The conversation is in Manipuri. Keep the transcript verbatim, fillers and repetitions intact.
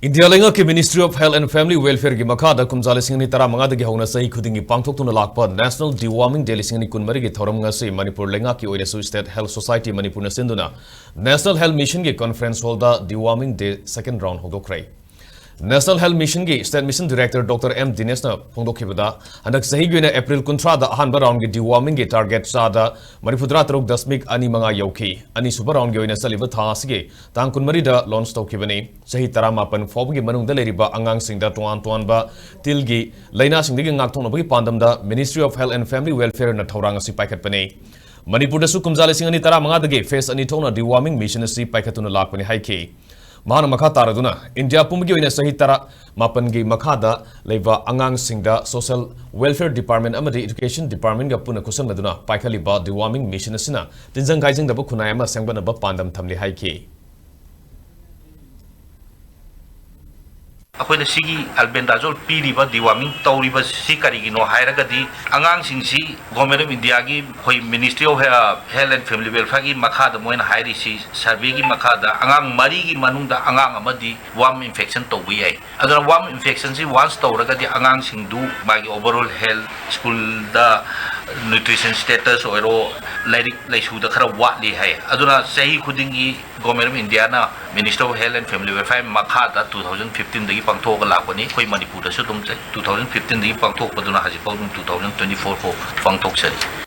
ꯏꯟꯗꯤꯌꯥ ꯂꯩꯉꯥꯛꯀꯤ Ministry of Health and Family Welfare ꯒꯤ ꯃꯈꯥꯗ ꯀꯨꯝꯖꯥ ꯂꯤꯁꯤꯡ ꯑꯅꯤ ꯇꯔꯥꯃꯉꯥꯗꯒꯤ ꯍꯧꯅ ꯆꯍꯤ ꯈꯨꯗꯤꯡꯒꯤ ꯄꯥꯡꯊꯣꯛꯇꯨꯅ ꯂꯥꯛꯄ National Deworming Day ꯂꯤꯁꯤꯡ ꯑꯅꯤ ꯀꯨꯟꯃꯔꯤꯒꯤ ꯊꯧꯔꯝ ꯉꯁꯤ ꯃꯅꯤꯄꯨꯔ ꯂꯩꯉꯥꯛꯀꯤ ꯑꯣꯏꯅꯁꯨ State Health Society ꯃꯅꯤꯄꯨꯔꯅ ꯁꯤꯟꯗꯨꯅ National Health Mission ꯒꯤ Conference Hall ꯗ Deworming Day second round ꯍꯧꯗꯣꯛꯈ꯭ꯔꯦ꯫ National Health Mission ꯒꯤ State Mission Director Doctor M ꯗꯤꯅꯦꯁꯅ ꯐꯣꯡꯗꯣꯛꯈꯤꯕꯗ, ꯍꯟꯗꯛ ꯆꯍꯤꯒꯤ ꯑꯣꯏꯅ April ꯀꯨꯟꯊ꯭ꯔꯥꯗ ꯑꯍꯥꯟꯕ round ꯒꯤ deworming ꯒꯤ target ꯆꯥꯗ ꯃꯔꯤꯐꯨꯇꯔꯥ ꯇꯔꯨꯛ ꯗꯁꯃꯤꯛ ꯑꯅꯤ ꯃꯉꯥ ꯌꯧꯈꯤ꯫ ꯑꯅꯤꯁꯨꯕ round ꯒꯤ ꯑꯣꯏꯅ ꯆꯠꯂꯤꯕ ꯊꯥ ꯑꯁꯤꯒꯤ ꯇꯥꯡ ꯀꯨꯟꯃꯔꯤꯗ launch ꯇꯧꯈꯤꯕꯅꯤ꯫ ꯆꯍꯤ ꯇꯔꯥꯃꯥꯄꯟ ꯐꯥꯎꯕꯒꯤ ꯃꯅꯨꯡꯗ ꯂꯩꯔꯤꯕ ꯑꯉꯥꯡꯁꯤꯡꯗ ꯇꯣꯉꯥꯟ ꯇꯣꯉꯥꯟꯕ ꯇꯤꯜꯒꯤ ꯂꯥꯏꯅꯥꯁꯤꯡꯗꯒꯤ ꯉꯥꯛꯊꯣꯛꯅꯕꯒꯤ ꯄꯥꯟꯗꯝꯗ Ministry of Health and Family Welfare ꯅ ꯊꯧꯔꯥꯡ ꯑꯁꯤ ꯄꯥꯏꯈꯠꯄꯅꯤ꯫ ꯃꯅꯤꯄꯨꯔꯗꯁꯨ ꯀꯨꯝꯖꯥ ꯂꯤꯁꯤꯡ ꯑꯅꯤ ꯇꯔꯥꯃꯉꯥꯗꯒꯤ phase ꯑꯅꯤ ꯊꯣꯛꯅ deworming mission ꯑꯁꯤ ꯄꯥꯏꯈꯠꯇꯨꯅ ꯂꯥꯛꯄꯅꯤ ꯍꯥꯏꯈꯤ꯫ ꯃꯍꯥꯛꯅ ꯃꯈꯥ ꯇꯥꯔꯗꯨꯅ, ꯏꯟꯗꯤꯌꯥ ꯄꯨꯝꯕꯒꯤ ꯑꯣꯏꯅ ꯆꯍꯤ ꯇꯔꯥꯃꯥꯄꯟꯒꯤ ꯃꯈꯥꯗ ꯂꯩꯕ ꯑꯉꯥꯡꯁꯤꯡꯗ Social Welfare Department ꯑꯃꯗꯤ Education Department ꯒ ꯄꯨꯟꯅ ꯈꯨꯠꯁꯝꯅꯗꯨꯅ ꯄꯥꯏꯈꯠꯂꯤꯕ deworming mission ꯑꯁꯤꯅ ꯇꯤꯟꯖꯪ ꯀꯥꯏꯖꯪꯗꯕ ꯈꯨꯟꯅꯥꯏ ꯑꯃ ꯁꯦꯝꯒꯠꯅꯕ ꯄꯥꯟꯗꯝ ꯊꯝꯂꯤ ꯍꯥꯏꯈꯤ꯫ ꯑꯩꯈꯣꯏꯅ ꯁꯤꯒꯤ albendazole ꯄꯤꯔꯤꯕ, deworming ꯇꯧꯔꯤꯕ ꯁꯤ ꯀꯔꯤꯒꯤꯅꯣ ꯍꯥꯏꯔꯒꯗꯤ, ꯑꯉꯥꯡꯁꯤꯡꯁꯤ Government of India ꯒꯤ ꯑꯩꯈꯣꯏ Ministry of He-, Health and Family Welfare ꯒꯤ ꯃꯈꯥꯗ ꯃꯣꯏꯅ ꯍꯥꯏꯔꯤꯁꯤ, survey ꯒꯤ ꯃꯈꯥꯗ ꯑꯉꯥꯡ ꯃꯔꯤꯒꯤ ꯃꯅꯨꯡꯗ ꯑꯉꯥꯡ ꯑꯃꯗꯤ worm infection ꯇꯧꯕ ꯌꯥꯏ꯫ ꯑꯗꯨꯅ worm infection ꯁꯤ once ꯇꯧꯔꯒꯗꯤ ꯑꯉꯥꯡꯁꯤꯡꯗꯨ ꯃꯥꯒꯤ overall health, school ꯗ nutrition status ꯑꯣꯏꯔꯣ, ꯂꯥꯏꯔꯤꯛ ꯂꯥꯏꯁꯨꯗ ꯈꯔ ꯋꯥꯠꯂꯤ ꯍꯥꯏ꯫ ꯑꯗꯨꯅ ꯆꯍꯤ ꯈꯨꯗꯤꯡꯒꯤ Government of India ꯅ Ministry of Health and Family Welfare ꯃꯈꯥꯗ two thousand fifteen ꯗꯒꯤ ꯄꯥꯡꯊꯣꯛꯑꯒ ꯂꯥꯛꯄꯅꯤ꯫ ꯑꯩꯈꯣꯏ ꯃꯅꯤꯄꯨꯔꯗꯁꯨ ꯑꯗꯨꯝ two thousand fifteen ꯗꯒꯤ ꯄꯥꯡꯊꯣꯛꯄꯗꯨꯅ ꯍꯧꯖꯤꯛꯐꯥꯎ ꯑꯗꯨꯝ two thousand twenty-four ꯐꯥꯎ ꯄꯥꯡꯊꯣꯛꯆꯔꯤ꯫